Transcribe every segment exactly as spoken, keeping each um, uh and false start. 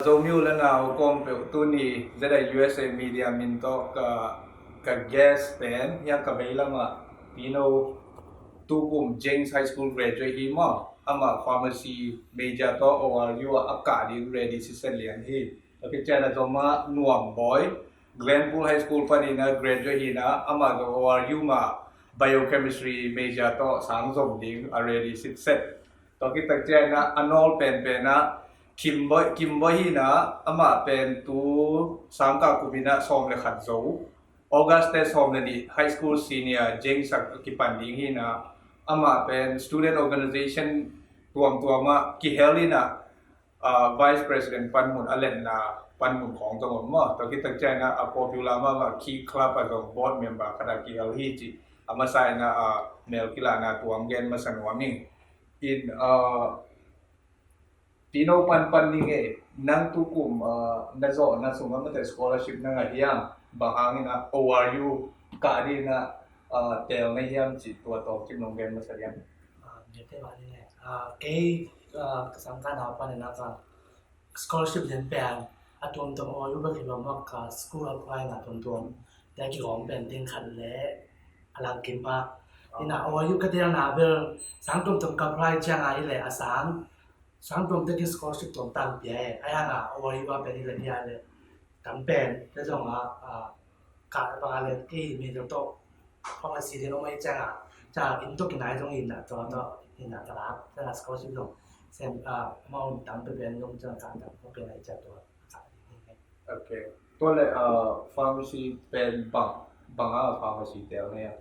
Zomi u le nau kawm peuh, tuni Z I U S A Media min tawh ka, ka guest pen, hiang ka veilamah Pino, tukum James High School graduate hi maw. Amah pharmacy major tawh O R U ah a kah ding ready sitset lian hi. Tua khit ciangin a Zoma Nuam Bawi, Glenpool High School panin a graduate hi a, amah zong O R U mah biochemistry major tawh sang zom ding a ready sitset. Tua khit tak ciangin a nawl penpen a Kim Bawi, Kim Bawi hi a, amah pen tu sang kah kum in a sawm le khat zo, August te sawm le nih high school senior James a kipan ding hi a, amah pen student organization tuamtuam ah kihel in a, ah, vice president panmun a letna panmun khawng zong om maw. Tua khit tak ciangin a popular mahmah Key Club ah zong board member khat a kihel hi ci. A masa in a, ah, mel kilahna tuang gen masa nuam ing. In, ah, Pino panpan ning ei, nang tukum, ah, na zawhna sungah mate scholarship na ngah hiam, bang hangin a O R U kah dingin a, ah, teel na hiam cih tua tawm cik nong gen masa diam? Ah, nete ba ni ne. Ah, kei, ah, ka sangkah nau panin a ka scholarship lian pen a tuamtuam O R U bek hi lo maw, ka school apply na tuamtuam te a kigawm pen ding khat le a langkim pah. Ina O R U ka teelna bel sang tuamtuam ka apply ciangin a hi le a sang sang tuam tekin scholarship tuam tang pia e. A yang a O R U a pen i le pia le tam pen te zong a, a, ka bang a le kei mi zong to pharmacy din om a i ciang a, ciang in to kinai zong in a to to in a ta la ciang a scholarship zong sem a amount tam pe pen zong ciang a tam ko pen a i ciang to. Ok. Tua le, a, pharmacy pen bang, bang a pharmacy tel ne a?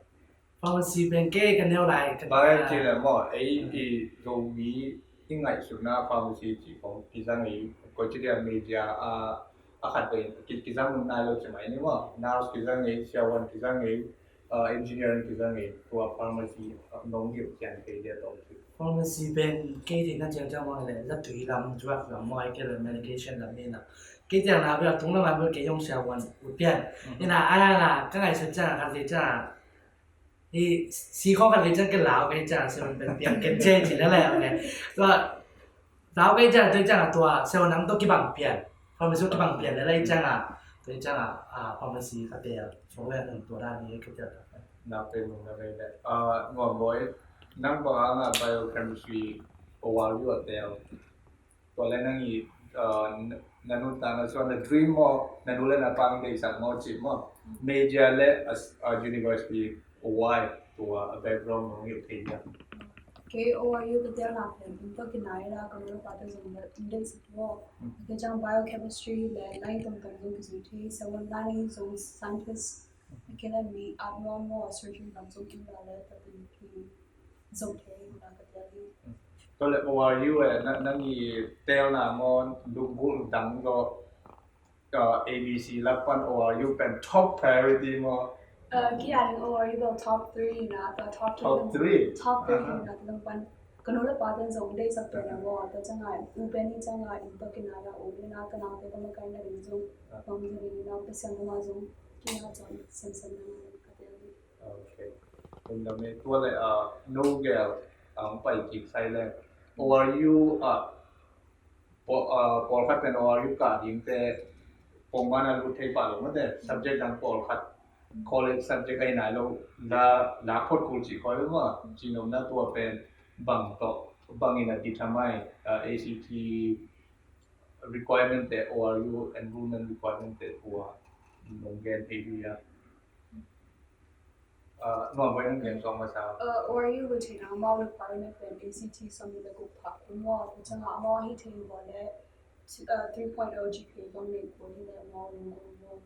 Pharmacy pen kei ka neu lai ka bang a ci le maw, ei i Zomi i ngaihsutna pharmacy ci kong kizang ei, ko ci dia media a, a khat vei ki, kizang nai lo ci mai ni maw, nurse kizang ei, siavuan kizang ei, a, engineering kizang ei, tua pharmacy, a, nong hilh cian kei dia tawh ci. Pharmacy pen kei theihna ciang ciang maw le, zatui lam, drug lam maw, ai kei le medication lam hi na. Kei ciang na bia tung lam a bia kei yong siavuan ut pian. Ina a yang a ka ngaihsut ciang a khat vei ciang a i si khawng khat vei ciang ke lau kei ciang a seven pen piang ken ciang ci le le, ok. Tua lau kei ciang a tua ciang a tua seven nang tua kibang pian. Pharmacy kibang pian le le ciang a tua ciang a, a, pharmacy ka tel. Song le nang tua dan ni ka tel. Na pe nung na vei le. A, Nuam Bawi, nang bang hang a biochemistry O R U a tel? Tua le nang i, uh, na, na nuntakna suan na dream maw, na nu le na pa deihsak maw cih maw. Major le a, a university why tua a background nong hilh thei dia? Kei O R U ka teelna pen in tawh kinai la ka nu le pa te zong na deihsak maw. Kei ciang biochemistry le line tomtom zong kizui thei, seven line zong scientist. Kei le mi at maw maw surgery lam zong kin la le tua pen ki zong thei na ka tel hi. Tua le O R U e, na, nang i teelna maw, lunggulh dang lo, uh, A B C lak pan O R U pen top priority maw? Uh, ki a ding O R U bel top three na, tua top three. Top three? Top three na, tua pan. Ka nu le pa ten zong deihsak pen a maw, tua ciang a, u pen hi ciang a, in tua kinai a, u le na, ka nau te ka makaihna ding zong, bang zong ding na, ka siang ka ma zong, ki na zong, sem sem na, ka tel hi. Ok. Kum dam e, tua le, ah, no gel, ah, hong pai kik sai le. O R U, ah, paw-, ah, pawlkhat pen O R U kah ding te, pongman a lut thei pah lo mate, subject dang pawlkhat, college subject ahi nai lo, la, la phot kul ci khoi lo ma, ci nomna tua pen, bang tawh, bang in a determine, ah, A C T requirement te, O R U enrollment requirement te tua, nong gen thei dui a. Uh, Nuam Bawi nang gen suak masa. Uh, O R U lut theihna amau requirement pen A C T sawmnih le guk phak kul maw, tua ciang a amau ahi thei uh le, uh, three point oh G P A bang nei kul hi le amau lunggulh maw.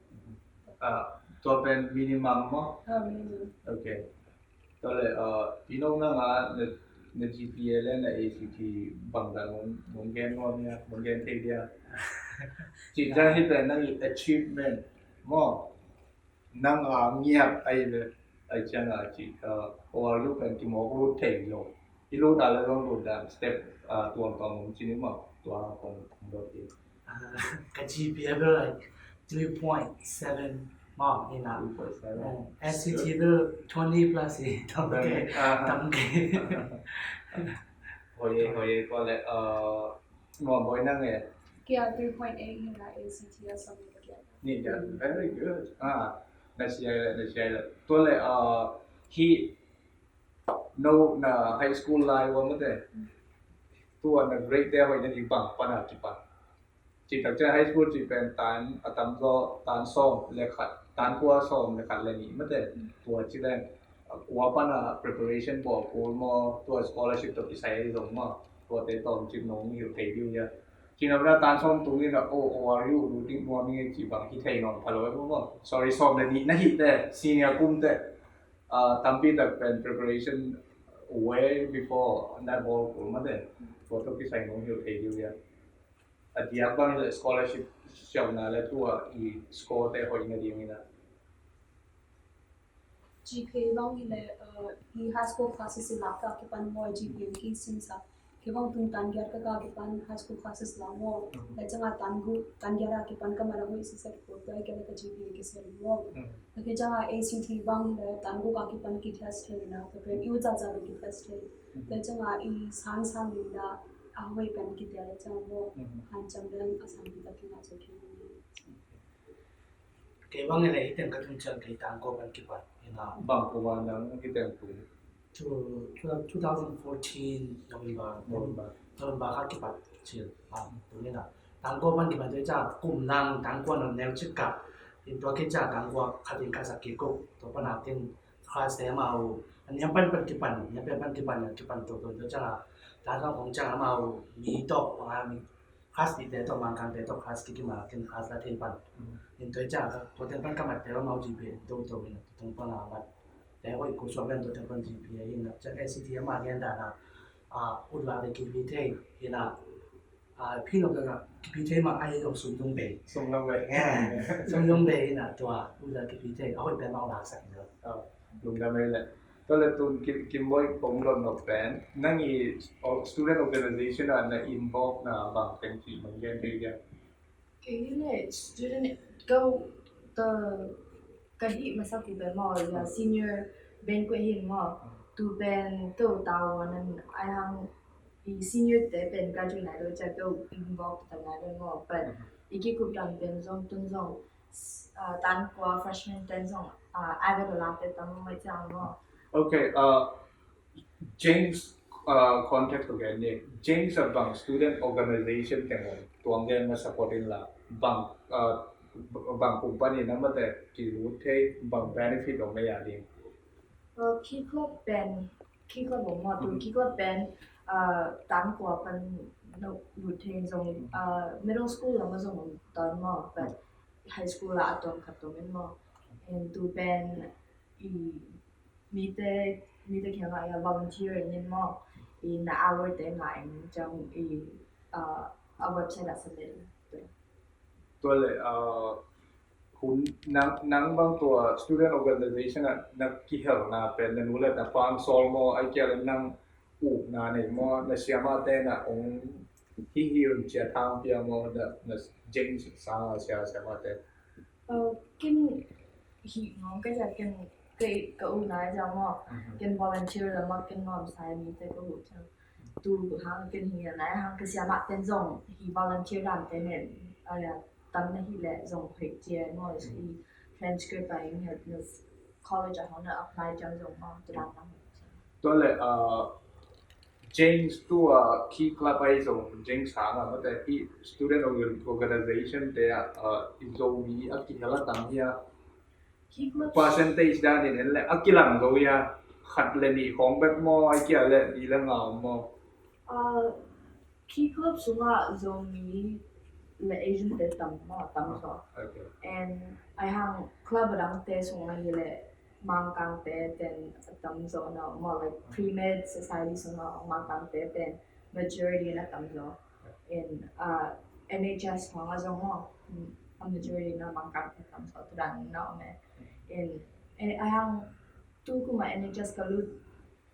Uh, tua pen minimum maw? Uh, minimum. Ok. Tua le, uh, Pino nang a na, na G P A le na A C T bang dan nong, nong gen nuam hia, nong gen thei dia. Ci ciang hi pen nang i achievement maw. Nang a ngiat ahi le, ahi ciang a ci, uh, O R U pen kimawk lut thei lo. I lut a le zong lut dan step, uh, tuamtuam om ci ni maw, tua kong, kong dot hi. Uh, ka G P A bel like three point seven maw, ina. Three point seven. Uh, S C T bel twenty plus hi, tam ke, ah, tam ke. Hoye, hoye, ko le, uh, Nuam Bawi nang e, Kei a three point eight hi na, A C T a sawm le giat. Ni dia, very good. Ah, na sia le, na sia le. Tua le, ah, hi no na high school lai ua mate. Tua na grade te hoih na ding bang pan a kipan. Ci tak ciang high school ci pen tan a tam zaw tan sawm le khat, tan kua sawm le khat le nih mate. Tua ci leng kua pan a preparation bawl kul maw, tua scholarship tawh kisai zong maw, tuate tawm ci nong hilh thei ding uh hia. Ci na bang tan sawm tung in a, oh, oh, are you looking nuam ing ci bang hi thei nawn pha lo maw. Sorry, sawm le nih na hih te, senior kum te, ah, tampi tak pen preparation way before na bawl kul mate. Tua tawh kisai nong hilh thei ding uh hia. A diak bang le scholarship siamna le tua i score te hoih na ding in a. G P A bang hi le, uh, i high school classes i lak ka kipan maw, G P A ki sim sa. Kei bang tun tan giat ka ka kipan high school classes la maw. Le ciang a tan guk, tan giat a kipan ka man a hoih sisat ko tua i ka le ka G P A ki sem maw. Le kei ciang a A C T bang hi le tan guk a kipan ki test thei na, ka pen i u za za ki test thei. Le ciang a i sang sang ni na a hoih pen ki tia le ciang maw. Han ciang den a sang ki ta ki na so ki. Kei bang le i teng ka tung ciang kei tan kua pan kipan hi na. Bang kua nang i teng tung. Two, two, two thousand fourteen November. November. November ka kipan cil. Ah, tung hi na. Tan kua pan kipan tua ciang kum nang tan kua nang neu cik ka. In tua kei ciang tan kua khat in ka sak kik uh. Tua pan a tin class te amau. An niam pan pan kipan, niam pan pan kipan, kipan tua tua tua ciang a. Tan kua kong ciang amau mi tok, panga mi. Class nih te tawh, Mangkang te tawh class kikima kin class la thei pan. In tua ciang tua teng pan ka mat te amau G P A in tua tua in tua teng pan a mat te hoih ko suak len tua teng pan G P A in a ciang A C T ama gen dan a, ah, ut la te kipi thei in a, ah, phi lo ka kipi thei ma ai lo sum dung bei. Sum dung bei. Eh, sum dung bei in a tua ut la kipi thei a hoih pen ma la sak in a. Lungdam ei le. Tua le tun Kim, Kim Boy kong lot nok pen nang i student organization a na involve na bang pen ci man gen thei dia. Kei le student ka, ka, ka hi masa ku pen maw, ya senior banquet hi maw. Tu pen to tao nan ai hang i senior te pen graduate nai lo ca to involve ta nai lo maw. But i ki kup dan pen zong tun zong, uh, tan kua freshman ten zong, uh, ai ve lo la te tam mai ciang maw. Okay, uh, James, uh, contact again ni. James a bang student organization teng tuang gen na support in la bang, uh, bang company na mate ki lut thei bang benefit om ya ding. Uh, Key Club pen, Key Club om maw tu Key Club pen, uh, tan kua pan na lut thei zong, uh, middle school la ma zong om ton maw, but high school la a ton khat tom in maw. And tu pen i mite, mite kiangah ia volunteer in in maw, i na hour te ngah in ciang i, uh, a website ah submit. Tua le, uh, hun nang, nang bang tua student organization ah na kihelna pen na nu le na pa sawl maw, ai kia le nang upna nei maw, na siamah te na ong hi hi un cia thang pia maw, na, na James sang a sia siamah te. Uh, ken hi ngawng ka ja ken ka, ka u nai ja maw. Ken volunteer la maw ken ngawm sai mi te ka u ja. Tu hang ken hi nai hang ka siamah ten zong hi volunteer lam te nen. Aya tam na hi le zong hoi cia maw i transcript a in help na college a hong na apply jang zong maw tu lam na hoi cia. Tua le, uh, James tua Key Club ai zong James hang a mate hi student organ-, organization te a, uh, i Zomi a kihel a tam hi a. Key Club percentage dan in en le a kilang zo hi a. Khat le nih khawng bek maw ai kia le nih le nga om maw. Uh, Key Club sungah Zomi le Asian te tam maw tam zaw. Okay. And ai hang club a dang te sungah hi le Mangkang te ten tam zaw na maw, like pre-med society sungah Mangkang te ten majority na tam zaw. In, uh, N H S hong a zong maw, a majority na Mangkang te tam zaw tu dan na om e. In, in ai hang tu kuma N H S ka lut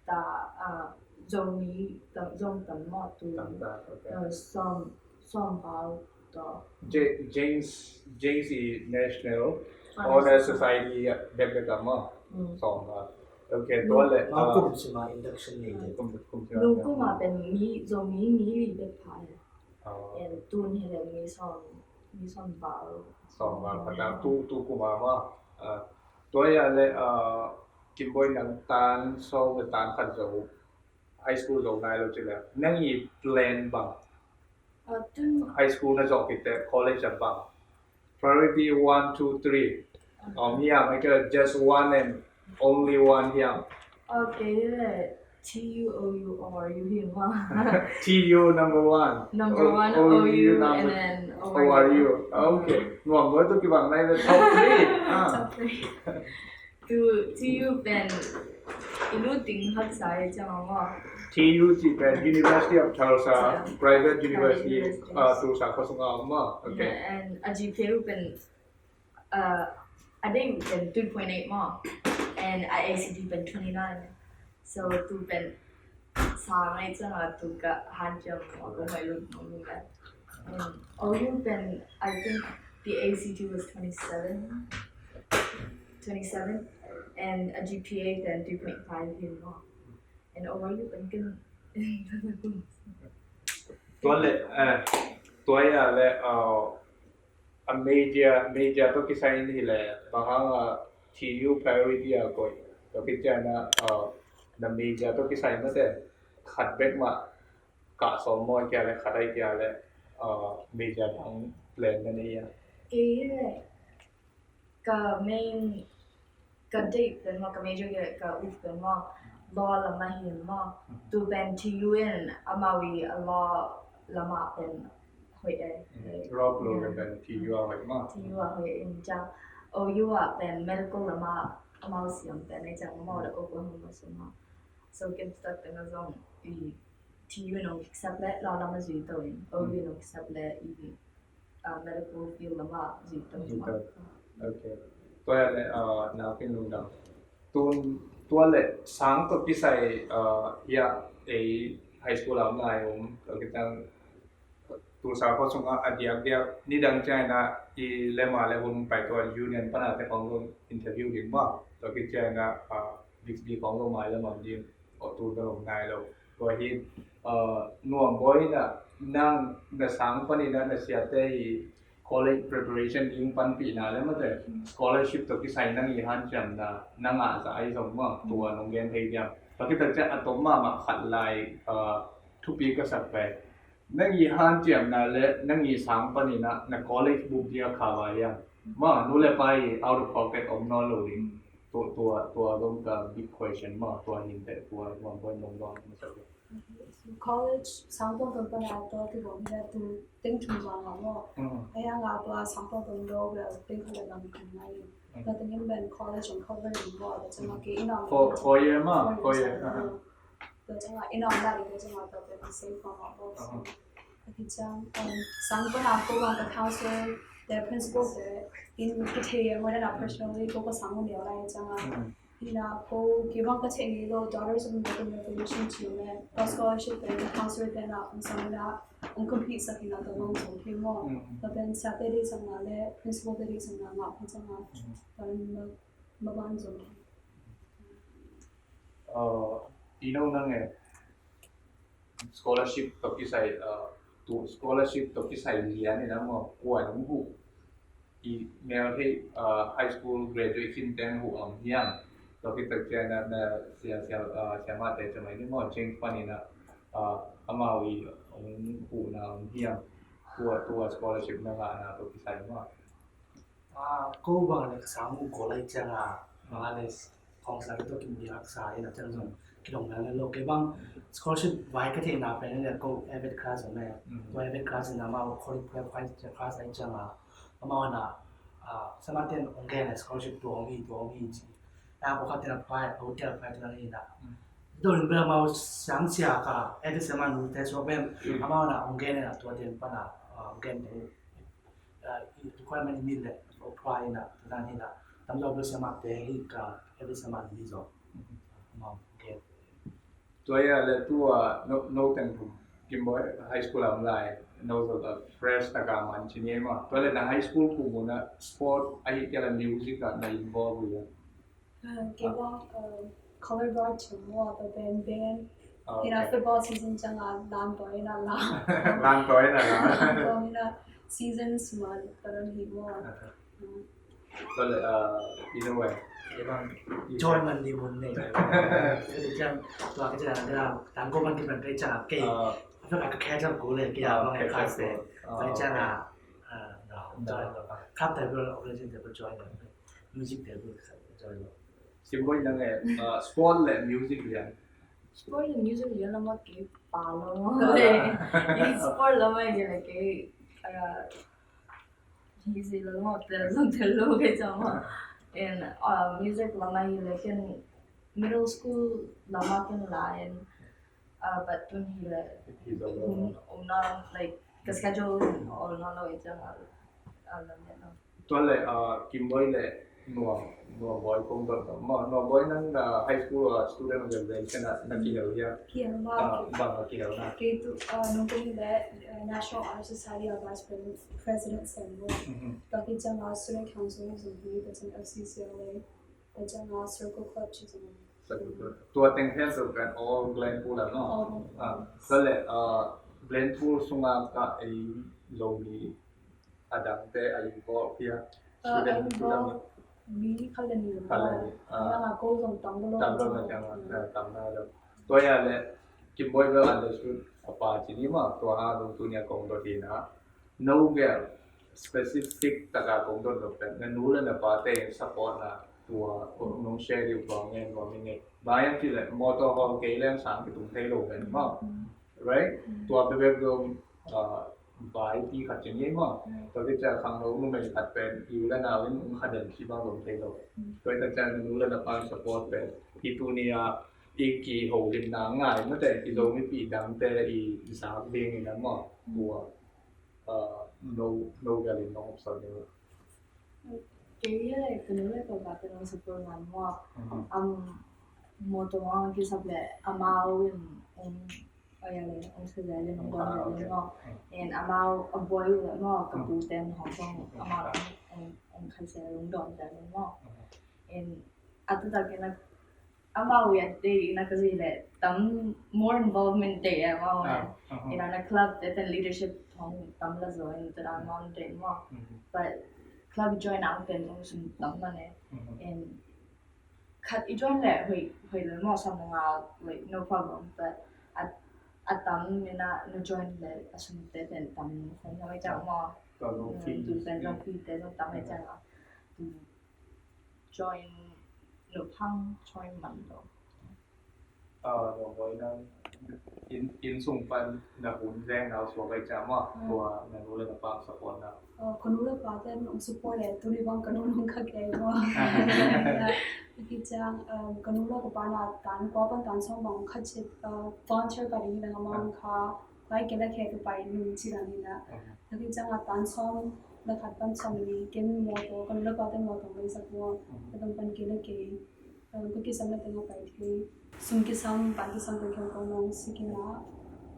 ta, ah, Zomi tam, zong tam maw tu. Tam ta, okay. Ah, sawm, sawm pau to. J-, James, James i National Honor Society bek bek a maw. Mm. Sawm pau. Okay, tua le, ah, kum sima induction nei de. Kum, kum sima. Nung kum a pen mi, Zomi mi li bek pha ya. And tun hi le mi sawm, mi sawm val. Sawm val pha ta, tu, tu kum a maw. Tua ia le Kim Boy, nang tan sawm le tan khat zo, high school zo nai lo ci le, nang i plan bang, high school na zawh khit teh college a bang, priority one, two, three, om hiam, like, just one and only one hiam? Okay, le T U O U or U hi maw? T U number one. Number one, O U, and then O R U. Okay. Nuam Boy, tu kibang nai le top three. Top three. Tu T U pen i lut ding haksa hi ciang maw. T U ci pen University of Tulsa, private university, Tulsa khua sungah maw. Okay. And a G P A pen a ding pen two point eight maw, and a A C T pen twenty nine. So tu pen sang ai ciang a tu ka hanciam a ko mai lut nong lut. And O U pen, I think the A C T was twenty seven, twenty seven, and a G P A pen three point five hi maw. And O U pen ken. Tua le, tua ia le a major, major tawh kisai in hi le, bang hang a T U priority a koih? Tua khit ciang a na major tawh kisai mate khat bek mah kah sawm maw, kia le khat ai kia le major dang plan na nei a? Kei le ka main, ka deih pen maw, ka major, ka ut pen maw, law lam ah hi maw. Tu pen T U in amau i a law lam ah pen hoih e. Law program pen T U a hoih maw. T U a hoih in ciang O U ah pen medical lam ah amau siam pen e ciang maw, le Oklahoma sung ah. So ken start pen a zong i T U in ong kisap le law lam a zui to in, O U in ong kisap le i medical field lam ah zui to. Okay. Tua le, na kin lungdam. Tun tua le sang tawh kisai, ia, ei high school a om lai om, tua khit ciang Tulsa khua sungah a diakdiak nidang ciang a i lema le hun pai tua Union pana te khong lo interview ding maw. Tua khit ciang a Bixby khong lo mai lam om ding. Aw, tu na om nai lo. Tua hi, Nuam Boy, na, nang na sang panin a na siate i college preparation ding panpihna le mate scholarship tawh kisai nang i hanciamna na ngah zah ahi zong maw, tua nong gen thei diam? Tua khit tak ciang a tom mahmah khat lai thupi ka sak pen, nang i hanciamna le nang i sang panin a na college buk dia kha vai hiam? Maw, nu le pa i out of pocket om nawn lo ding. Tua, tua, tua zong ka big question maw, tua hi in teh, tua, tua point nong dong masak. College sang tuamtuam pana tua kibawm hi a, tu teng thum vang a maw. Ahi hang a tua sang tuamtuam lo bel teng khat le lam thum nai in. Tua teng in ben college hong cover ding maw, tua ciang a kei in a four, four year maw, four year. Tua ciang a in a om lai ding, tua ciang a tua pen safe maw maw. Tua ciang, sang pana ko bang ka counselor te, principal te in kithei a, mo dana personally ko ka sang uh neu lai ciang a. Ina ko kibang ka theih ngei lo, Daughters of American Revolution ci om e, tua scholarship pen ka counselor te na ong sang ina ong compete sak ina tua bang zong hi maw. Tua pen sa te dei sang na le principal te dei sang na ngah pen sang na tua pen maban zong hi. Ino nang e, scholarship tawh kisai, tu scholarship tawh kisai lian ina maw, kuan ong huh i mel thei, high school graduation teng huh om hiam? Tua khit tak ciang a na sia, sia, siamate ciamai ni maw, change pan ina amau i ong huhna om hiam? Tua, tua scholarship na ngahna tawh kisai maw. Ko bang le ka sang uh ko lai ciang a, bang le khong sa ki to kin bi haksa ina ciang zong kidong mel lo. Kei bang scholarship vai ka theihna pen le ko avid class om e. Tua avid class ina amau qualified class ai ciang a, amau na, sama ten ong gen a scholarship tua ong hi, tua ong hi ci. A ko khat ten apply, a ko ten apply tua ong hi na. Tua ong bel amau sang sia ka avid sama nu te so ben amau na ong gen a tua ten pana ong gen te. Requirement i mit le apply ina, tua dan hi na, tamzaw bel siamah te hi ka, every siamah ni zong. Tua ia le tua no, no teng thum, Kim Boy, high school a om lai, no zong a fresh taka man ci ni maw. Tua le na high school kum un a sport ahi kei le music a na involve uh ia? Kei bang color guard ci maw, tua pen band, Ina football season ciang a lam tawi ina lam. Lam tawi ina lam. Lam tawi ina season sima taran hi mo. Tua le, in a way. Join man di mun ne. Jadi ciang tua ka ciang da tangko man ki man kai ciang kei. Apa ka kaya ciang ko le kaya bang kaya kase. Kai ciang a club table, organization table join. Music table join. Simboi nang eh, sport le music lian. Sport le music lian lama kei palo. Sport lama kei le kei, ah, music lama tel zong tel lo kei ciang ma. And music lama hi le ken middle school lama ken la and, ah, but tun hi le um na, like, ka schedule all na lo i ciang a, a lam ne no. Tua le, ah, Kimboi le Nuam, Nuam Boi kong dot dot. Mo, Nuam Boi nang, ah, high school, ah, student organization ah na kihel hia? Kihel ma. Ah, bang a kihel na? Kei tu, ah, nung kong le, ah, National Honor Society ah vice president, president sem mo. Tua ki ciang a student council zong hi, tua ciang F C C L A, tua ciang a circle club ci zong. Tua teng hen tua kan all Glenpool ah no. All Glenpool. Ah, tua le, ah, Glenpool sunga ka ei Zomi a dangte a involve hia? Ah, student a involve mi khat le nih. Khat le nih. Ah. Nang a ko zong tam lo. Tam lo na ciang, ah, tam na lo. Tua ya le Kimboi bel understood a pa ci ni ma, tua a dong tu nia kong dot hi na. No gel specific taka kong dot dot pen na nu le na pa te support na tua nong share diu tua ngen tua mi ngen. Bayang ci le motor hall kei leng sang ki tung thei lo pen ma. Right? Tua bebek dong, ah, bai pi khat ci ni ma. Tua ki cia khang lo numei khat pen i u le nau in ung khat den ci bang dong thei lo. Tua i ta cia nu le na pa support pen i tu ni a i ki ho lim na ngai ma te i zo mi pi dang te i zak ding i na ma. Tua, ah, no, no gal in nong option ni. Kei le ka nu le ka pa te nong support ngan maw. Am motor ngan kisap le amau in ong aya le ong sa le nong gon le nong. And amau a boy le maw ka pu ten hong song amau ong ong khai se ong don le nong. And atu tak ina amau ya te ina ka zi le tam more involvement te amau ina na club te ten leadership hong tam la zo in te amau te maw. But club join ang ten ong sum tam ma ne. And khat i join le hoi hoi le maw sam nga, like, no problem, but a a tam ina na join le a sum te ten tam hong hoi chang maw. Tu ten no fee te no tam hoi chang a. Tu join no phang join man lo. Ah, no hoi na in in sung pan na hun zeng na suak ai chang maw. Tua na nu le na pa support na. Ka nu le pa ten ong support le tuni bang ka nu nong kha kei maw. Ki ciang ka nu le ka pa na tan kua pan tan song bang kha cit volunteer ka ding na ngamang kha. Lai kei le khe ka pai nung ci la ni na. Ki ciang a tan song na khat pan song ni ken motor ka nu le pa ten motor mai sak maw. Ka dong pan kei le kei. Ka kisam na teng a pai thei. Sum kisam, pan kisam teng kiang kong nong si kina.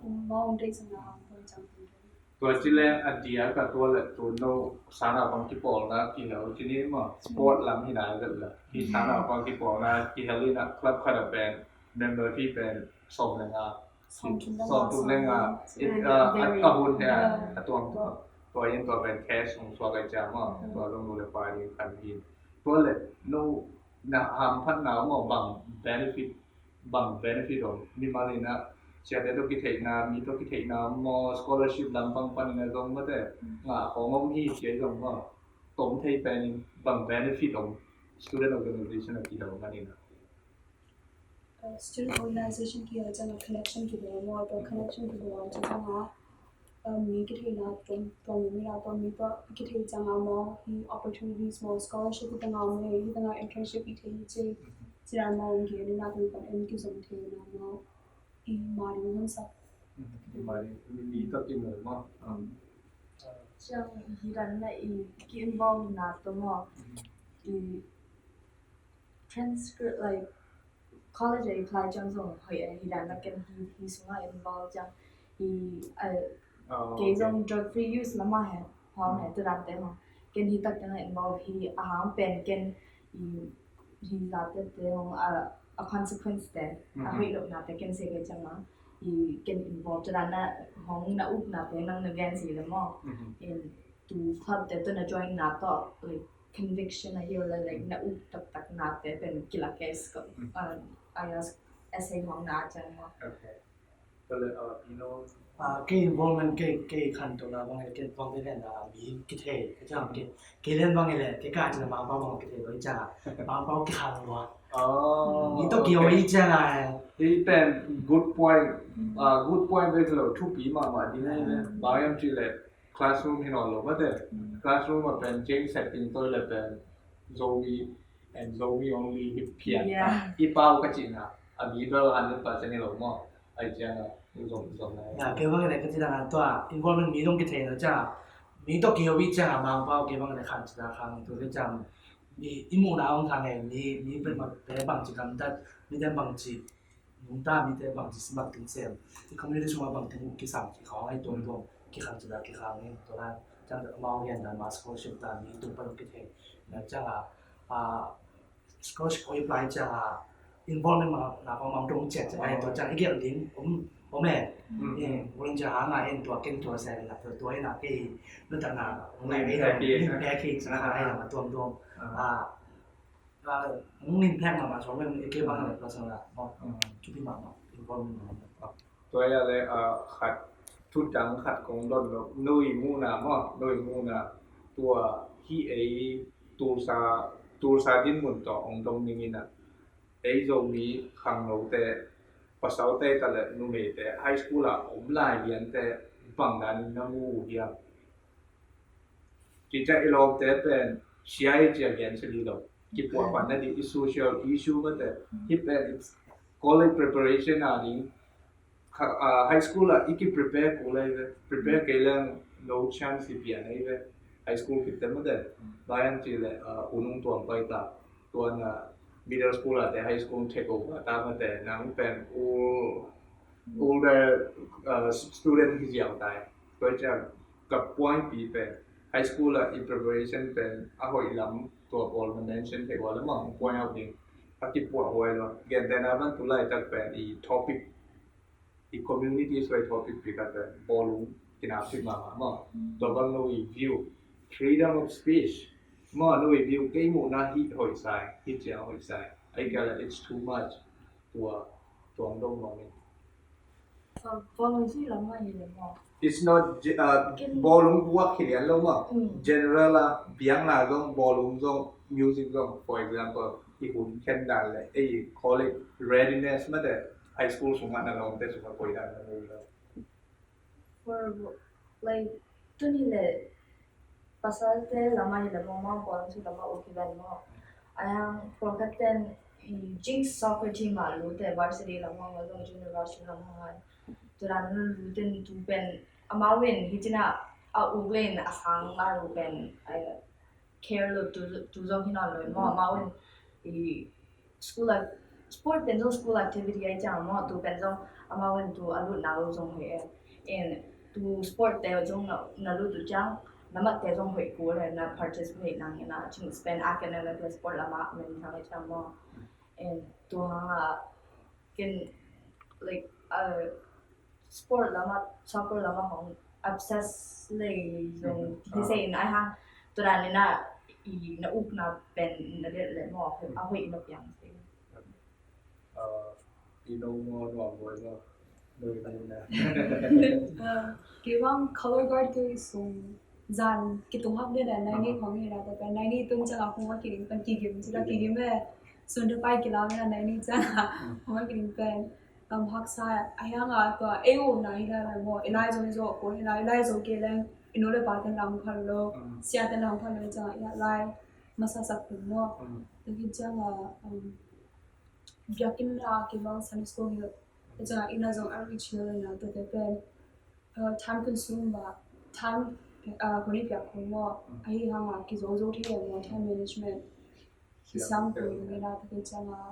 Kum ma ong dei sang na ang kong chang teng. Tua ci le a dia ka tua le tu no sana bang kipawlna kihel ci ni ma. Sport lam hi na le la. Ki sana bang kipawlna kihel ina club khat a pen member fee pen sawm le nga. Sawm tum le nga. A hun he a tuang tua. Tua in tua pen cash ong suak ai cia ma. Tua long nu le pa in kan hin. Tua le no na hamphatna maw bang benefit, bang benefit om mimal ina siate tawh kitheihna, mi tawh kitheihna maw, scholarship lampang panin a zong mate ngah khawng om hi cia zong maw, tom thei penin bang benefit om student organization a kihel manin a. Student organization kihel ciang a connection kibawm maw, tua connection kibawm ciang a mi kitheihna tuam tuam mi la tuam mi tua kithei ciang a maw, hi opportunities maw, scholarship hi tanga maw, hi tanga internship i thei hi ci ci dan maw, ong gen ina tua pan en kizom thei ina maw, i ma ding hon sak. I ma ding mi mi tua kimu maw. Ciang hi dan na i ki involve na tua maw, i transcript, like, college a apply ciang zong hoi a hi dan na ken hi hi sunga involve ciang hi a kei zong drug free use lama he hong he tu dan te hong ken hi tak ciang involve hi a hang pen ken hi hi la te te hong a a consequence te, a hoih lohna te ken se ve ciang a, i ken involve te dan na hong na ukna te nang na gen si le maw. In tu club te tu na join na tawh, like, conviction a hi le, like, na uk taktak na te pen kila case ko. I guess essay hong na ciang maw. Kei involvement kei kei khan to na bang kei bang kei na mi kithei ka ciang kei kei len bang le kei ka cina Mangpau bang kithei lo ciang Mangpau kikhang lo. Mi to kio i ciang a. Hi pen good point. Good point ve lo thupi mahmah ding a hi ve. Bang yam ci le classroom hi nawn lo mate. Classroom a pen ceng set in toi le pen Zomi and Zomi only hi phian. I pau ka cina a mi bel hundred percent hi lo maw. Ai ciang a zong zong na. Ya kei bang le ka cina tua involvement mi dong kithei na ciang mi to kio i ciang a Mangpau kei bang le khan cina khang tu le ciang mi i mu na ong khang e mi mi pen ma pe bang ci kam tat mi den bang ci nungta mite bangci simak ting sem i community sungah bangting uh kisam kikhawng ai tuamtuam kikhang cida kikhang in tua nan ciang amau hian dan ma scholarship ta mi tung pan kithei na ciang a scholarship oi apply ciang a involvement ma na kong mang tung ciat ciang ai tua ciang i gelh ding om om e. Volunteer hang a in tua ken tua sem na tua tua in a kei na ta na ngai mei na min pek hi ciang ai na tuamtuam a Mungin pek mama suang mem eke bang le pasal la mo. Kipi mama involve mama. Tua ya le khat thudang khat kong don lo nui muna mo nui muna tua hi ei tulsa tulsa din mun to ong dong ning ina ei Zomi khang lo te pasal te ta le numei te high school a om lai lian te bang dan na mu hiam. Cica i lawmte pen sia i cia gen sili lo kipuah pan na di i social issue mate hi pen college preparation a ding high school a i ki prepare ku lai ve prepare kei leng no chance i pian ai ve high school kit te mate bayan ci le unung tuang pai ta tuan middle school a te high school take over ta mate nang pen u older student hi ziau tai. Tua ciang ka puangpi pen high school a i preparation pen a hoih lam tua pawl na mention thei ua lamang point out ding a kipuah huai lo. Gentehna van tu laitak pen i topic i community suai topic pi khat pen bawlung kinapsit mahmah maw. Tua bang no i view freedom of speech maw no i view kei muhna hi hoih sai hi ciang hoih sai. Ai kala it's too much tua tuang dong mawng in. Voluntary lam mah hi le maw? It's not uh, bawlung buak hi lian lo maw? General a biang la zong bawlung zong music zong for example i hun khen dan le ei college readiness mate high school sungah na lawmte sungah koi dan na mu lo. For like tuni le pasalte lama hi le mawngmawng pawl si lama ukiban maw? Ayang pawlkhat ten jing soccer team ah lute varsity lama ngol zong junior varsity lama ngai. Turan lute tu pen amau in hitina a uk len a sang lai pen care lo tu zong hi nawn lo in maw amau in i school a sport pen zong school activity ai ciang maw tu pen zong amau in tu a lut na lo zong hoih e in tu sport te zong na lut tu ciang na mat te zong hoih kul e na participate nang in a chin spend academic le sport lama men thang ai ciang maw in tu hang a ken like sport lama soccer lama hong obsess lei zong hi se in ai hang turan in a i na uk na pen na det le maw a hoih na piang se. Ino mo no mo no no na. Kei bang color guard kei sung zan kitung hak den na nai ni khong hi na ta pen nai ni tun chang a khong wa kiling pen kigim chila kigim e sun de pai kilang na nai ni chang a khong wa kiling pen Tam haksa a hiang a tua ei umna hi la la maw i lai zo i zo ko hi la i lai zo ke leng i nu le pa ten lang phal lo sia ten lang phal lo chang a lai masa sak pun maw. Takin chang a biakin a kibang Sunday school hi chang a ina zong a rich hi la na tua te pen time consume ba time huni piak ko maw. A hi hang a kizo zo thei maw time management. Kisam ko ni la takin chang a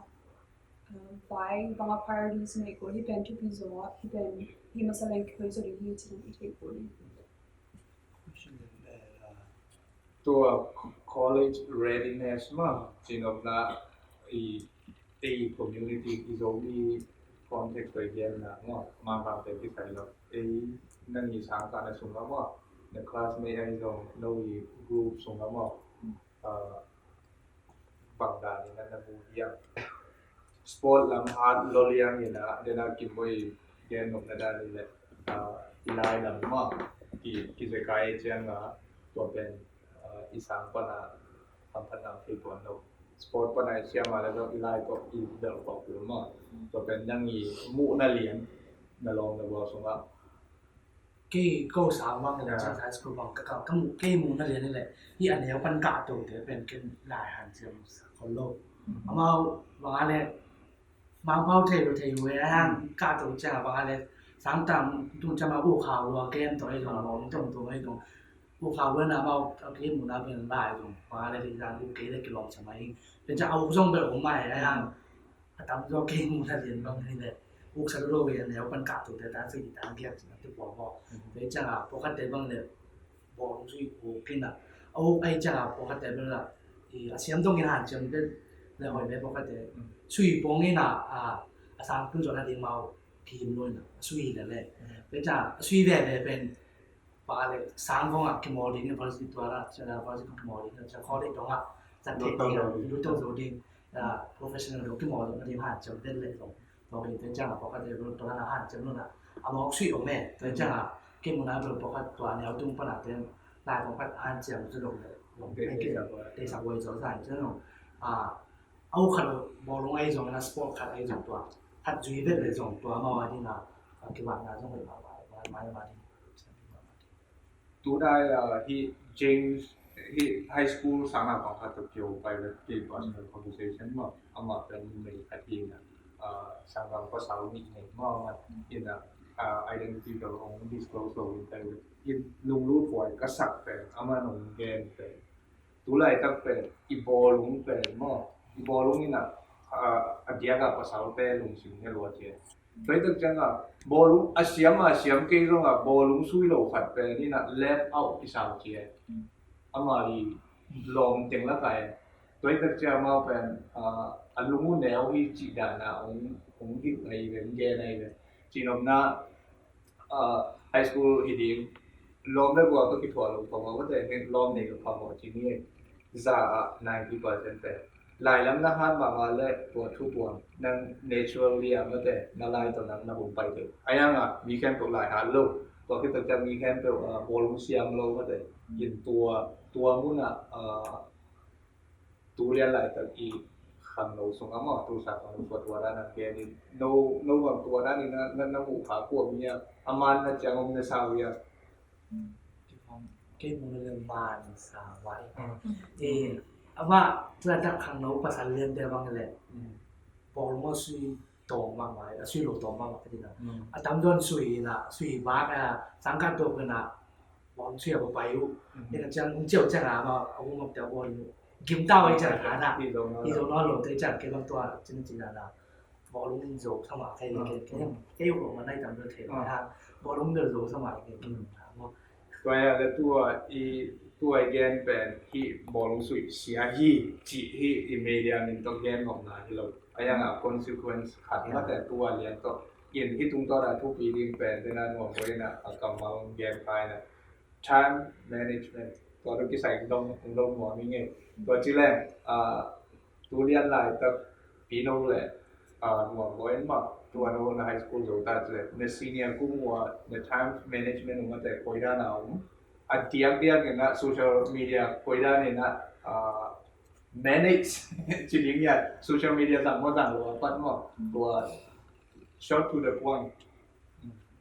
vai banga priorities nei ko hi pen thupi zo a hi pen hi masa leng koi zo ding hi chin i thei ko ni. Tua college readiness ma chin of na i ei community i Zomi context tua i genna maw, Mangkangte kisai lo. Ei nang i sangkahna sungah maw, na classmate ahi zong, no i group sungah maw, ah, bang dan in na mu hiam? Sport lam hat lo liang in a, den a Kim Boi gen nopna dan in le, ah, i lai lam maw, ki, kizekai ciang a, tua pen, ah, i sang pan a hamphatna thei tuan lo. Sport pan a i siam a le zong i lai tawh i bel pawh kul maw. Tua pen nang i muhna lian, na lawm na gual sungah. Kei ko sang bang le, ah, Chin High School bang ka, ka, ka mu, kei muhna lian in le, hi a neu pan kahto te pen ken lai hanciam sa khol lo. Amau bang a le, Mangpau thei lo thei lo e, a hang kahto ciang a bang a le, sang tam tung ciang a u khau lo a ken to e zong, mong tong to e zong. U khau lo na mau a kei muhna pen lai zong, bang a le, ding dan u kei le kilawm sa mai. Pen ciang a u zong bel om mai, a hang a tam zaw kei muhna lian bang hi le, uk sa lo ve, a neu pan kahto te ta sa ki ta giat cin a te pua pua. Te ciang a pawlkhat te bang le, bawlung sui uk in a, a uk ai ciang a pawlkhat te bang la, i, a siam dong in hanciam te le hoi le pawlkhat te. Sui pawng in a, a, a sang kun zon a ding mau kim lo in a, a sui le le. Te ciang a sui ve ve pen, pa le sang vong a kimawl ding, university tua la, cia la, university kimawl ding, cia college dong a, cia te ding a, lu tong zo ding, a, professional dong kimawl ding, a ding hanciam den le dong. Dong ding te ciang a, pawlkhat te dong tua la hanciam lo na. A mawk sui om e, te ciang a, kei muhna bel pawlkhat tua neu tung pan a ten, lai pawlkhat hanciam zo dong le, dong te te te sa voi zo zan ciang lo. A, a u khat bawlung ai zong na sport khat ai zong tua. Khat zui vet le zong tua mau a ding a, a kibatna zong le ma, ma, ma, ma ding. Tunai, ah, hi James, hi high school sang a pang khat Tokyo pai ve, ki personal conversation maw, amah pen mei khat hi na, ah, sanggam pasal nih nei maw, amah hi na, ah, identity ka hong disclose lo in pai ve. In lunglut huai ka sak pen, amah nong gen pen. Tu laitak pen, i bawlung pen maw, i bawlung in a, ah, a diak a pasalte lungsim ne lua cia. Tua hi tak ciang a, bawlung a siam a siam kei zong a, bawlung sui lo khat pen in a left out kisau ci e. Ama i lawm teng lak a e. Tua hi tak ciang amau pen, ah, a lung uh neu hi cih dan a hong, hong gik ahi ve, hong gen ahi ve. Cihnopna, ah, high school hi ding, lawm le gual ka kithuah lo phamawh, ka te lawm nei ka phamawh ci ni e. Za ah ninety percent te. Lai lam na hat mahmah le tua thu tuam, nang naturally a mate, na lai tawh nang na hun pai te. A yang a, mi khempeuh lai hat lo. Tua khit tak ciang mi khempeuh, ah, bawlung siam lo mate. In tua, tua mun a, ah, tu lian laitak i khangno sung a maw, tu sa khangno sung a tua dan a gen in. No, no bang tua dan in na, na, na muh kha kua mi a, a man na ciang om na sa wi a. Kei mu na le man sa wai. Eh, ama tua tak khangno pasal lian te bang le. Bawlung a sui tawm mahmah, a sui lo tawm mahmah ka ding a. A tam dawn sui na, sui bak a, sangkah tawk na, bawlung sui a pai uh. Ding a ciang, hong ciau ciang a, ama, a hong mak te a bawl uh. Gim tau a i ciang a na. I zo nawn lo te ciang, kei bang tua, cin cin a na. Bawlung in zo sama kei, kei, kei, kei uh lo ma nai tam dawn thei lo ha. Bawlung bel zo sama kei, kei uh na. Tua ya le tua i, tua i gen pen hi bawlung sui sia hi, ci hi i media min tawh gen ngawm na hi lo. A yang a consequence khat mate tua lian tawh. In hi tung tawh a thupi ding pen, tena nuam pawh in a, a kammal gen pai na. Time management. Tua tawh kisai dong, dong nuam i ngei. Tua ci leng, ah, tu lian laitak pino le, ah, nuam bawi mah, tua no na high school zo ta ci le, na senior kum ua, na time management ua mate koi dan a om. A diak diak in a social media koi dan in a, ah, manage ci ding ya, social media zang maw zang lo a pat maw, tua short to the point.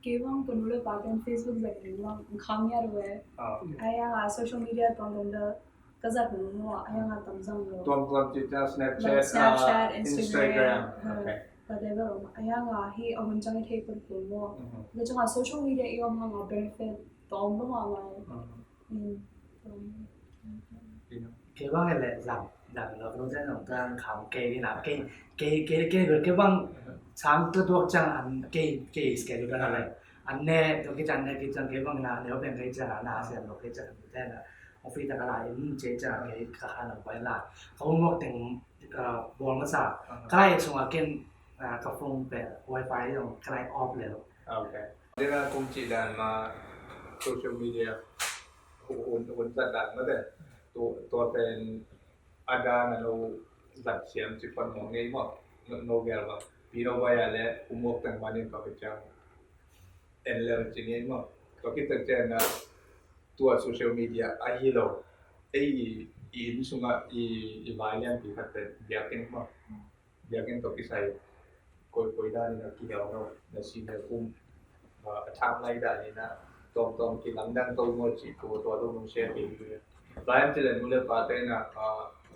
Kei bang ka nu le pa ken Facebook zat ding bang kham ya lo e. Ah. A yang a social media tuam tuam da ka zat ding maw, a yang a tam zang lo. Tuam tuam ci ta Snapchat, like Snapchat, ah, Instagram, Instagram. Ha. Okay. Ka te bel a yang a hi a hun ciang i thei put put maw. Mhm. Ka ciang a social media i om hang a benefit tuam lo ma ma. Mhm. Mm. Kei bang le zang, zang lo, lo zang zang tang kham kei ni na, kei, kei, kei, kei, kei bang sang tu tuak ciang an kei, kei schedule dan le. An ne, tu kei ciang ne, kei ciang kei bang na, ne, bang kei ciang na, sian lo kei ciang te na. office ah ka la in, ci ciang kei ka khan a pai la, ka homework teng bawl masa. Ka la in sungah ken ka phone pen wifi zong ka la in off lel. Ok. Dena kong cih dan ma social media hun hun zat dan mate, tua pen a dan a lo zat siam ci pon mong ngei maw? No gel maw? Pi no bai a le homework teng manin ka pai ciang en lel ci ngei maw? Tua khit tak ciang na tua social media ahi lo, ei i inn sungah i vai lianpi khat pen biakinn maw? Biakinn tawh kisai koi koi danin a kihel lo, na senior kum a thang lai danin a tawmtawm kilamdang to maw cih tua tua lo nong share kei ding. Lian ci le nu le pate na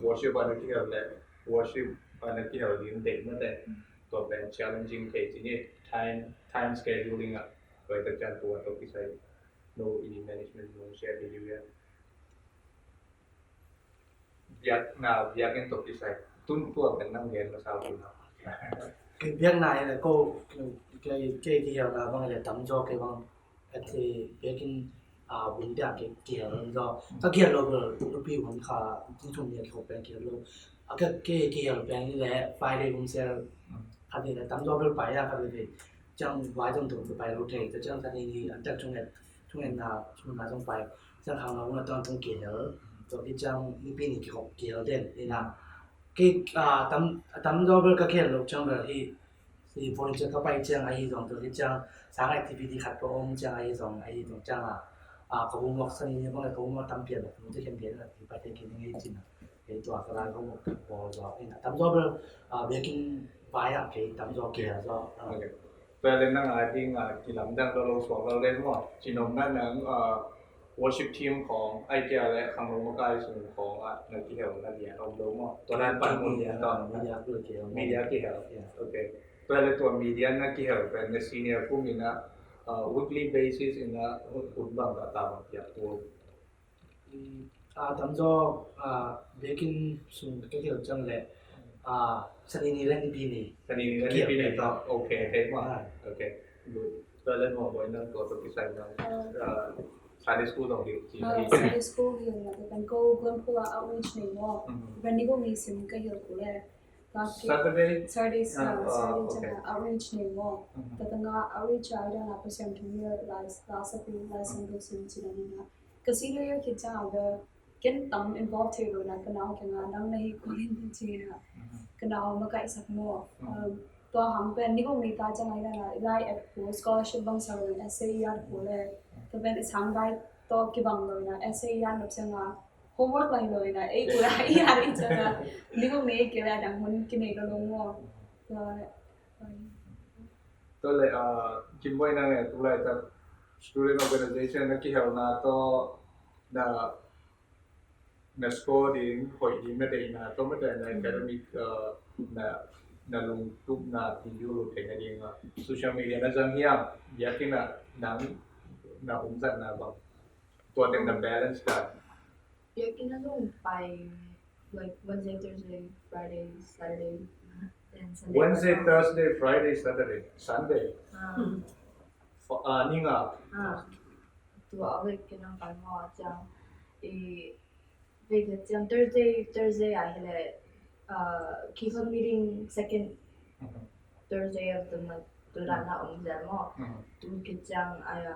worship a na kihel le worship a na kihel ding deih mate, tua pen challenging kei ci ni. Time time scheduling a koi tak ciang tua tawh kisai no i management nong share kei ding. Biakna biakinn tawh kisai tun tua pen nang gen masa uh na. Kei biakna hi le ko kei kei kihelna bang le tamzaw kei bang a kei biakinn a bun dia kei kihel zaw ka kihel lo bel nupi hun kha ti thum ni a kihel pen kihel lo a kei kihel pen hi le Friday hun sel kha ti le tamzaw bel pai a kha ti ciang vai zong tung pai lo thei ciang kha ni ni an tak chung et chung et na chung na zong pai ciang khang lo na tawng tung kihel tua ki ciang nupi ni kihop kihel den ni na. Kei a tam a tam zaw bel ka kihel lo ciang bel hi hi volunteer ka pai ciang ahi zong tua hi ciang sang activity khat ka om ciang ahi zong ahi zong ciang a a ka homework sani ni bang ka homework tam pian ka homework te khen pian ka ti pai te khen ngei cin a kei tua ka lai ka homework ka bawl zaw in a tam zaw bel a biakinn vai a kei tam zaw kihel zaw. Tua le nang a ding a kilamdang lo lo suak lo le maw? Cinom na nang a worship team khawng ai kia le khanglo makai sung khawng ah na kihel na lian om lo maw? Tua nan pan mun lian tawh media kihel. Media kihel. Ok. Tua le tua media na kihel pen na senior kum in a weekly basis in a hun bang ka ta bang piak tua. A tamzaw a biakinn sung ka kihel ciang le a sani ni le nipi ni. Sani ni le nipi ni tawh. Ok. Ok. Good. Tua le maw boy nang tua tua kisai nang Sunday school dong hi. Sunday school hi na kan ko guan pula outreach ni maw. Kan ni ko mi sim ka hil ku le. Saturday. Saturday Saturday ciang outreach ni maw. Tatanga outreach a ida na pasian thum ni la la sapi la sang do sim ci na ni na. Ka senior year khit ciang a ken tam involve thei lo na ka nau kiang a nang na hi ko in ci na ka nau makaihsak maw. Tua hang pen ni kong ni ta ciang a ina na ilai at ko scholarship bang sa lo na essay yat ko le ka pen i sang gai tawh kibang lo na essay yat nop ciang a homework lai lo na ei ko la i yat i ciang a ni kong ni kila dang hun kinei ka lo maw. Tua le Kimboi nang e tulai tak student organization na kihelna tawh na na score ding hoih ding na deihna tawh mate na academic na na lungtupna ding yu lo theihna ding a social media na zang hiam biakinn ah nang na umzatna bang tua teng na balance ta. Biakinn a zong pai like Wednesday, Thursday, Friday, Saturday, and Sunday. Wednesday, Thursday, Friday, Saturday, Sunday. Ning a. Tua a week kei nang pai maw ciang i week ciang Thursday, Thursday a hi le keynote meeting second Thursday of the month tu dan na om zel maw. Tu kei ciang a ya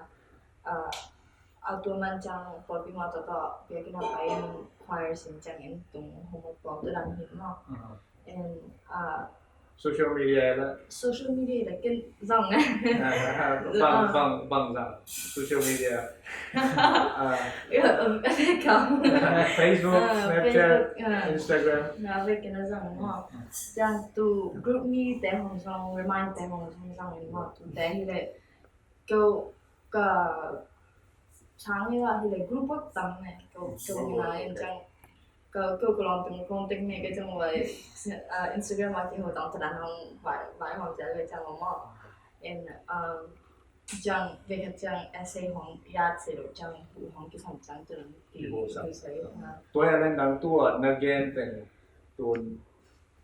a tua man ciang pawlpi maw tawh tawh biakinn a pai in choir sin ciang in tung homework pawng tu dan hin maw. And social media la social media la ken zang bang bang bang zang social media Facebook, Snapchat, Instagram na vek ken zang maw. Ciang tu group ni te hong zang remind te hong zang maw tu te hi le Keu ka sang hi la hi le group work tam ne keu keu na in ciang keu keu ka lawm tung kong tek ne ka ciang vai Instagram a ki ho tang tadan hong vai vai hong ciang le ciang mo in ciang ve ka ciang essay hong yat se lo ciang hu hong ki hong ciang tu nang ki ho sai. Tua ya nang tua na gen teng tun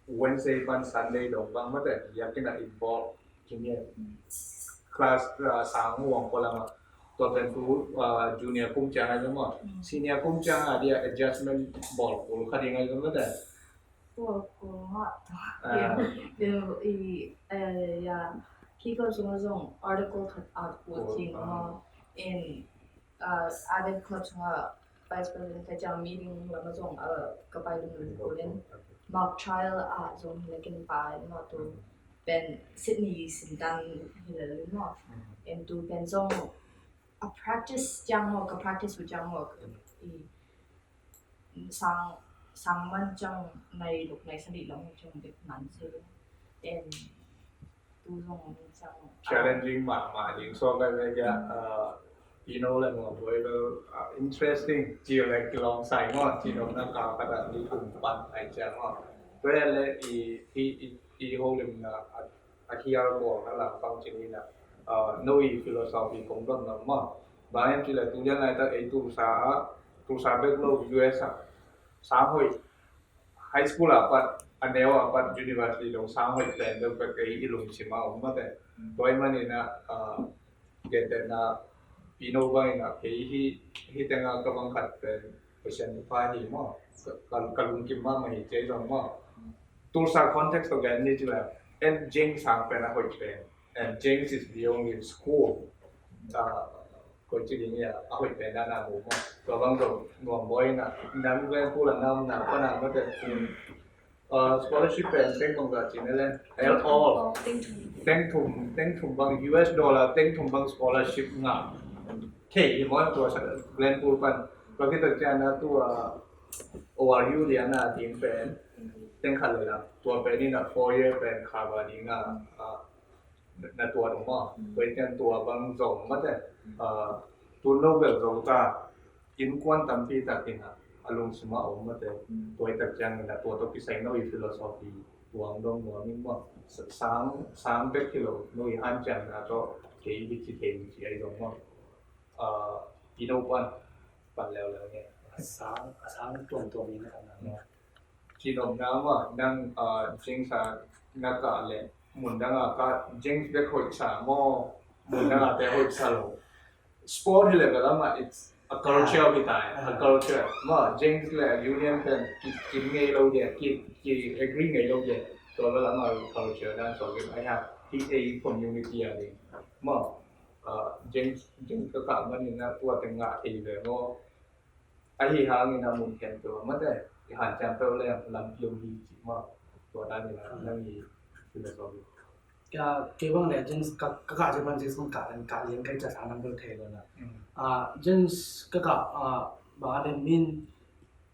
Wednesday pan Sunday dong bang mate biakinn a involve kini class sang wang ko lama Tua pen tu, ah, junior kum ciang ahi zong maw. Mm. Senior kum ciang a dia adjustment bawl kul kha ding ahi zong maw te. Bawl kul mah tua. Ah. Tua i, eh, ya, kiko sung a zong article khat out kul ding maw. In, ah, Avid Club sung a vice president ka ciang meeting lam a zong, ah, ka pai lum lum kul in. Mock trial a zong hi la ken pai maw tu. Pen Sydney sin dan hi la lum maw. In tu pen zong a practice ciang maw, ka practice uh ciang maw, i sang, sang man ciang nai luk nai sali long ciang dek man se. En tu zong ciang maw. Challenging mahmah ding suak lai ve kia, uh, Pino le Muang Boy lo, uh, interesting. Ci le kilawm sai maw, ci dong na ka ka da ni kum pan ai ciang maw. Tua le i, i, i, i holim na, uh, a hiar bawl na lam pang ci ni na, ah, no i philosophy kong dot na maw. Bang hiam ci le tu lian lai tak ei Tulsa a, Tulsa bek lo U S a sang hoih, high school a pat, a neu a pat university dong sang hoih pen dong pek ei i lungsim a om mate. Tua i man i na, ah, gentehna Pino bang i na kei hi, hi tenga ka bang khat pen Pasian pa hi maw. Ka, ka, ka lungkim mahmah hi ci zong maw. Tulsa context to gen ni ci le, en James sang pen a hoih pen. And James is the only school, uh, koi ci ding ia, a hoih pen dan a mu maw. Tua bang zong nuam boi na, nang ven pula nam na, pa na mate, uh, scholarship pen teng bang za ci ne len. All, all. Teng thum. Teng thum, teng thum bang U S dollar, teng thum bang scholarship nga. Kei i maw tua sa Glenpool pan. Tua kita cian na tua, uh, O R U lian a ding pen. Teng khat le la. Tua pen i na four year pen kha ba ding a, uh, na tua dong maw. Tua i cian tua bang zong mate. Uh, tun lo bel zong ta. Innkuan tampi tak in a, a lungsim a om mate. Tua i tak ciang in a tua tawh kisai no i philosophy tua ang dong nuam in maw. Sa-, sang, sang bek hi lo, no i hanciamna tawh kei hi ci thei ci ai dong maw. Ah, i no pan, pan leuleu nge. A sang, a sang tuamtuam in a kan na maw. Ci nopna maw, nang, ah, James a na kah le, mun dang a kah, James bek hoih sa maw, mun dang a te hoih sa lo. Sport hi le bel amah, it's a culture hi ta, a culture. Maw, James le Union pen ki, ki ngei lo dia, ki, ki agree ngei lo dia. Tua bel amah culture dan so bel ai ha, hi ei community a ding. Maw, ah, James, James ka kah man in a tua teng ngah thei ve maw. Ahi hangin a mun khen tua mate, i hanciam peuh leng lampi om hi ci maw. Tua dan in a nang i philosophy. Kei bang le James ka, ka kah ci bang James kong kah leng kah lian kai ca sa nang bel thei lo na. Ah, James ka kah, ah, bang a le min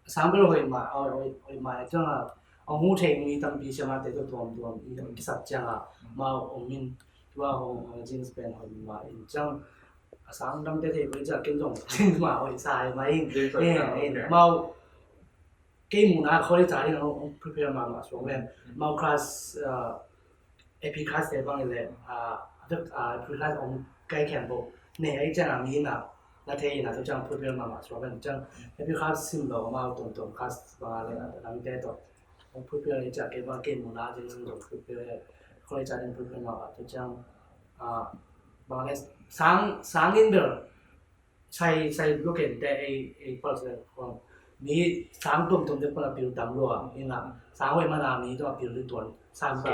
sang bel hoih mah, hoih, hoih mah ciang a, a mu thei mi tampi siama te tua tuamtuam i kisap ciang a, mau om min tua hong, ah, James pen hoih mah in ciang, a sang dang te thei koi ca ken zong James mah hoih sa hi mah in. James hoih sa, eh, in, okay. Mau kei muna college a ding a hong prepare mahmah suak ven. Mau class, ah, A P class te bang i le, ah, ah, A P class hong kai khen bo. Nei ai ciang a mi na, na thei na tu ciang prepare mahmah suak ven ciang. A P class sim lo mau tuamtuam class bang a le, ah, dang te tawh. Hong prepare ai ciang kei bang kei muna ding sim lo prepare. College a ding prepare mahmah tu ciang. Ah, bang le sang, sang in bel. Sai, sai lo ken te ei, ei pal se kong. Mi sang tuamtuam te pal a pil tam lo a, ina. Sang hoih man a mi tua pil li tuan. Sang ke,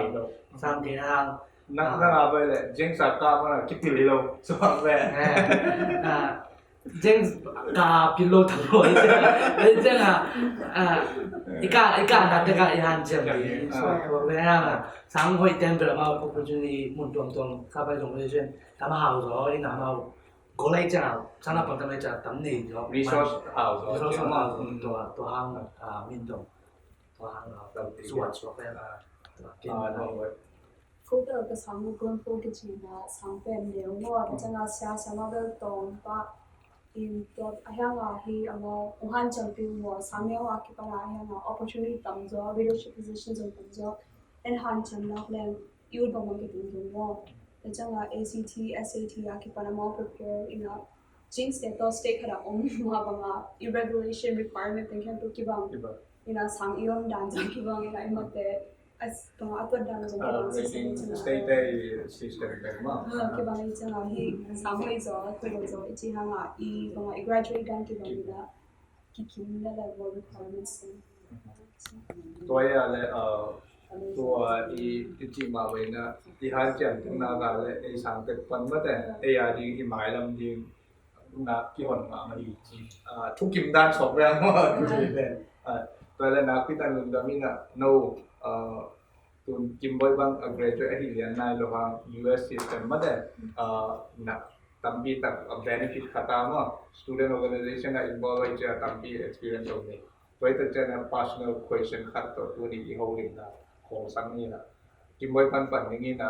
sang ke hang. Nang, nang a bai le, James a ka man a kipil li lo. Suak ve. Eh. Ah, James ka pil lo tam lo. Ei James a, ah, i ka, i ka na te ka i han ciam li. Suak ve hang. Sang hoih tem pil a mau opportunity mun tuamtuam ka bai zong position. Tam hau zo, ina mau. Golai ciang, sana pang tamai ciang tam nei jo. Resource hau zo, resource hau zo, tua, tua hang, ah, min dong. Tua hang, ah, suat suak pen, ah, tua kin, ah, no, wait. Ko ka, ka sang ko ko ki ci na sang pen neu mo, ka ciang a sia sia ma bel tong pa in tua a hiang a hi a mo, u han ciang pi mo, sang neu a ki pa na a hiang a opportunity tam zo, leadership position zong tam zo, en han ciang nak leng, youth bang bang kitung tung maw. Tua ciang a A C T, S A T a kipan a maw prepare ina James te tawh state khat a om maw bang a i regulation requirement teng khian tu kibang. Kibang. Ina sang i om dan zong kibang ina i mate As bang a tuat dan zong kibang sisem i cina. Stay day system bang ma. Kibang i cina hi sang hoi zo tuat zo i ci hanga i bang i graduate dan kibang i la kikim da la mo requirements. Tua ya le tua i i ci ma wei na i han cian tung na ga le ei sang tek pan ma te ei a ding i mai lam ding na kihon ma ma hi ci. Thukim dan sok ve mo tu ci le. Tua le na pi tan lungdam ina no tun Kimboi bang a graduate ahi lian nai lo hang U S system ma te na tampi tak a benefit khat a ma student organization a involve ai cia tampi experience om ni. Tua i tak cian a personal question khat to tuni i ho lim na kong sang ni na Kimboi pan pan ning ina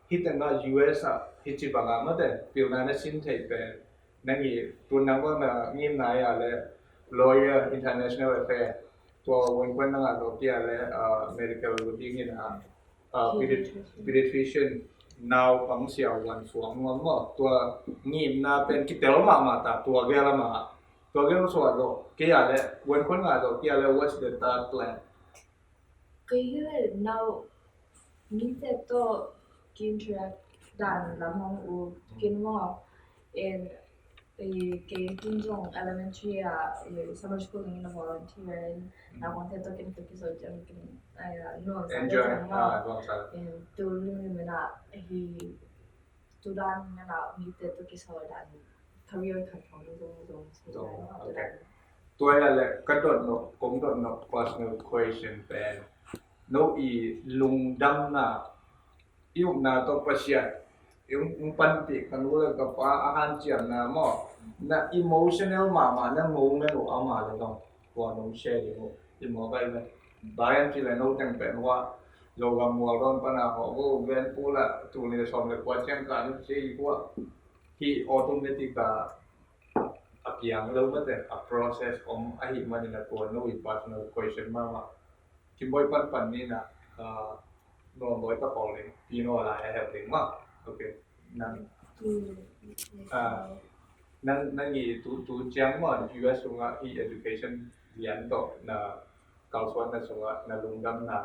hita na U S a hici bang a ma te pil na na sin thei pen na ngi tun nang bang na ngim na ya le lawyer international affair tua wen kwan na nga lo kia le medical ding ina pediatrician nau pang sia wan suang ngom mo tua ngim na pen kitel ma ma ta tua gel ma tua gel suak lo kia le wen kwan nga lo kia le what's the third plan. Kei hi le nau mite to ki interact dan lam hong u kin mo en kei tun zong elementary a summer school in a volunteer in na kong te to kin to ki so jam kin no sa jam ma en tu lim lim na hi tu dan na na mite to ki so dan career khat hong zong zong so dan. Tua ya le ka dot no kong dot no personal question pen no i lungdam na i upna tawh Pasian i hong panpih ka nu le ka pa a hanciamna maw na emotional mahmah na moment uh a ma le zong tua nong share ding uh i mawk ai ve. Bayan ci le no teng pen hua Zogam mual dawn pana hawh go gen pula tuni le sawm le kua ciang ka nu ci hua hi automatic a a piang lo mate a process om ahi manin a tua no i personal question mahmah. Kimboi panpan ni na nuam boi ta pawl ding pino a lai a help ding ma. Ok. Nang nang nang i tu tu ciang ma U S sungah i education lian tawh na kalsuan na sungah na lungdam na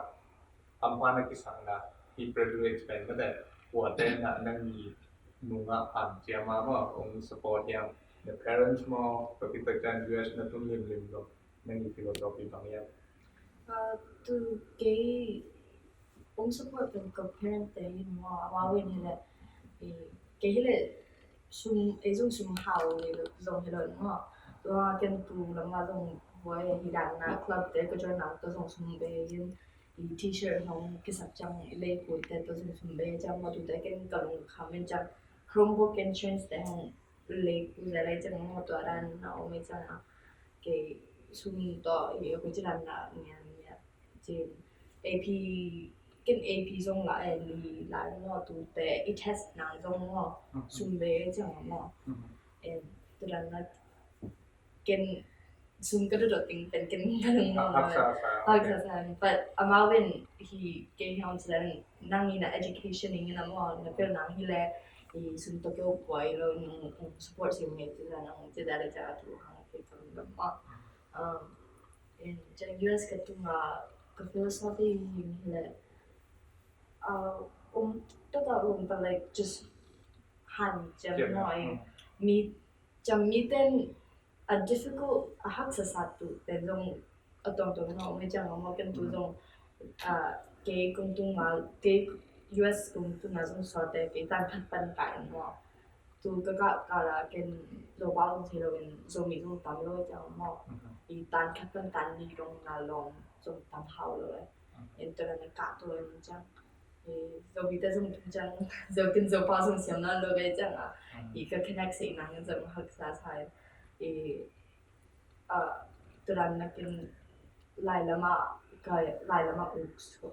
hampha na kisang na i privilege pen mate kuate na nang i nungah hanciam a ma ong support hiam na parents maw ka kitak cian U S na tung limlim lo. Nang i philosophy bang hiam? Tu kei hong support pen ka parent te in maw a wawin hi le kei hi le sum ei zong sum hau zong hi lo maw. Tua ken tu lam a zong buai hi dan na club te ka join na tua zong sum be in i t-shirt hong kisap ciang i lei kul te tua zong sum be ciang maw tu te ken ka lung kham in ciang Chromebook entrance te hong lei kul te lei ciang maw tua dan na om i ciang a kei sum tawh i ko ci dan na ngian ngian cin A P ken A P zong la en li la maw tu te i test nang zong maw sum be ciang maw en tu dan na ken sum ka dodot ding pen ken ka lung maw haksa sa but amau in hi kei hiang ci dan nang i na education in na maw na pel nang hi le i sum to keu buai lo nung support sim nge ci dan nang ci dan le ca tu hang kei ka lung maw. Um, in ciang U S ka tunga ka philosophy hi hi le uh, um, tota um, but like just han ciang no in mi ciang mi ten a difficult a haksa sa tu ten zong a tong tong no mi ciang mo ken tu zong uh, kei kong tunga kei U S kong tunga zong so te kei tan phat pan ka in mo. Tu ka ka ka la ken Zopa zong thei lo in Zomi zong tam lo ciang maw i tan khat pan tan ni dong na long zong tam hau lo e. En tu la na ka tu in ciang Zomi te zong tung ciang Zo kin Zopa zong siam na lo ve ciang a i ka connect sei nang zong haksa sa i tu la na kin lai lama ka lai lama uk so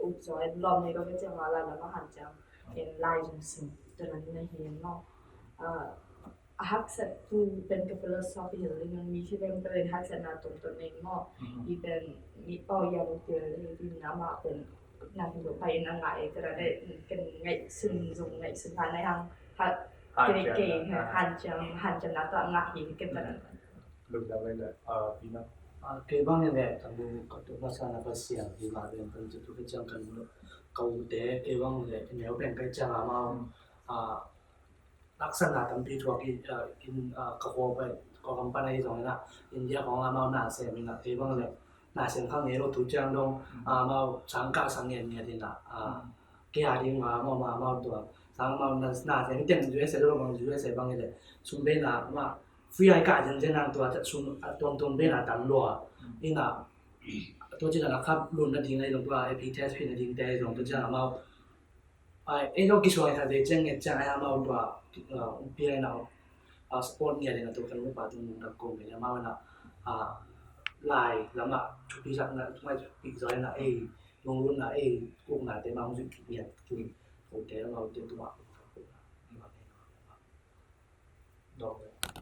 uk so en lom ni ko ke ciang lai lama han ciang en lai zong sim tu la na hi no. A haksa tu pen ka philosophy hi ling mi hi pen pen haksa na tum tum nei mo i pen mi pau ya lo ti le di na ma pen na hi lo pai na ngai ka la de ken ngai sun zong ngai sun ha na hang ha ke ke han ciang han ciang na ta nga hi ke pen. Lungdam le pina. Kei bang in le ka nu ka tu masa na Pasian hi ma ben kan tu ka ciang kan nu ka u te kei bang le neu ben kai ciang amau laksan na tampi thuak i in ka khuapai ka kampan ahi zong ina India kong amau na sem ina kei bang le na sem khang ngei lo tu ciang dong amau sang ka sang ngen ngen ina kei a ding ma amau ma amau tua sang amau na sem i teng U S A lo bang U S A bang i le sum be na ma free ai ka zen zen ang tua sum tuam tuam be na tam lua ina tua ci na khap lun na ding ai zong tua A P test phi na ding te zong tua ciang amau ai ei zong kisuai kha ve ciang nget ciang ai amau tua um pi ai na a sport ngia ding a tua kan upa tung nung dak kong ve amau na a lai lama thupi sak na tung ai thupi zoi na ei nung lun na ei kuk na te ma hong zui ngia tung ko te amau te tua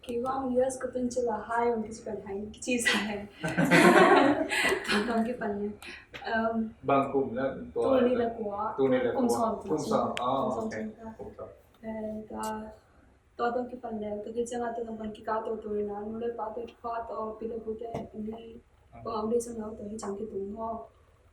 Kei bang U S ka tun cila hai ong kici pen hai kici sa hai. Tua tong kipan ne. Bang kum na tua. Tuni la kua. Tuni la kua. Kum som. Kum som. Ah, okay. Kum som. Tua tua tong kipan ne. Tua kici nga tua tong pan kika tua tua na. Nu le pa tua kipa tua pila pute ni. Kong ang dei sang na tua hi cang kitung ho.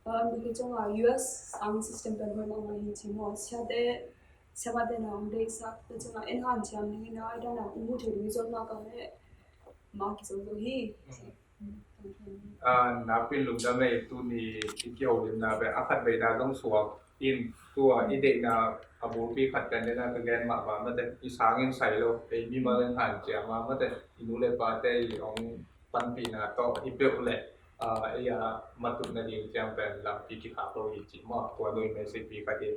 Tua kici nga U S ang system pen hoi mang hi ci mo. Siate Siamate na hong deihsak te ciangah en hanciam ding ina ai dana hong mu thei ding zon mah ka leh mah kizo zo hi. Na pin lungdam ei tuni i kiholimna pen a khat veina zong suak in tua i deihna a bulpi khat pen dena ka gen mahmah mate i sangin sai lo ei mimal in hanciam a mate i nu le pate i hong panpihna tawh i peuh leh ei a matut nading ciang pen lampi kikhak lo hi cih maw tua nui message pi khat hi.